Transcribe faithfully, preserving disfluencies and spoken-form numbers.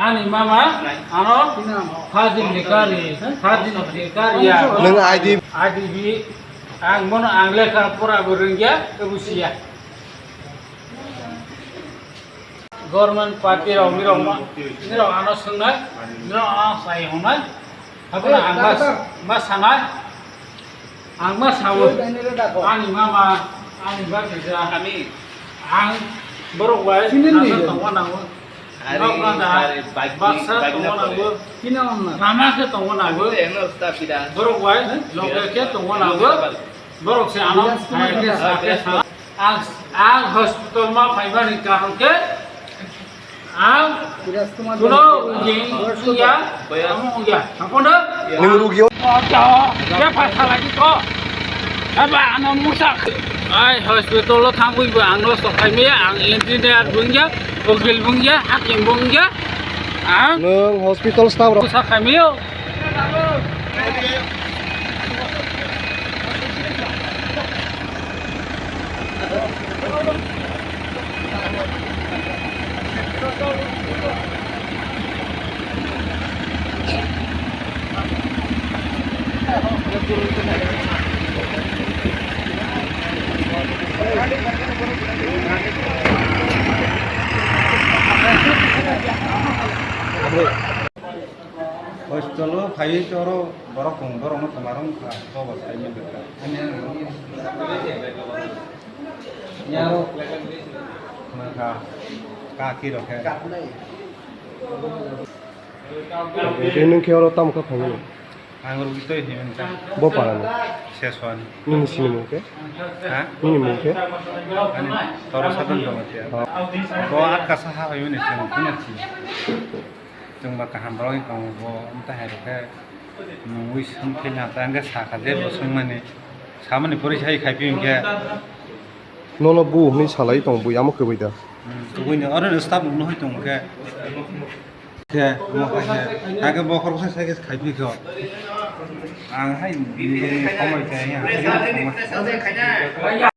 Ani mama, ano, Fazil Dikari, Fazil Dikari ya. Nwng I D B. I D B, ang bono ang lekha pora bo rwngya, tei busiya. Government party rok ni rok ma, ni rok ano swngnai, ni rok ano sai hongnai. Haphano ang ma, ma sanai, ang ma sawo. Ani mama, ani ba kisa. Ang borok bai, ano tongma nango. Ari, ari, bike, baksa bike tongma na nango. Pore. Lama khe tongma nango. Eno stop pida. Borok bai, loge khe tongma nango. Borok se ano, hai khe sa khe sa. Ang, ang hospital ma phaimani karon khe, ang kuno ujing ungya, amo ungya. Hapono? Nwng rugio. Ojo, ya pasa lagi ko. Aba ano musa. Ai hospital lo thangwi bo ang no sokhai maya, ang engineer bungya, ogil bungya, hakim bungya. Ang nwng hospital staff rok. Musa khamio. Hospital o phaiwi toro borok tongo, borok no twma rok wngkha, bobo sai manya kha. Ani ano wngkha, kaki rok khe. Tei nwng khe oro tamo kha phaimani? Ang rugwi twi hinwi kha. Bo parani? Seswan. Nini sinimung khe? Ha? Nini mung khe? Ani toro Sadan Jamatia. Oh. Bo atka saha phaimani chwng phunukchi. Chwng ba kaham borok wng tongo, bo wng tong hai rok khe nungwi swng khe na ta wng khe sakha je bo swngmani. Samani pore sai khai phi wng khe. Nono bu hwnwi salai tong, bui amo kwbui da. Hmm, kwbui no, oro no staff rok no hai tong khe. Khe, omo khai khe. Hai khe bokhorok sai sai khe khai phi kho. Ang hai bini bini khomoi khe, hai khe.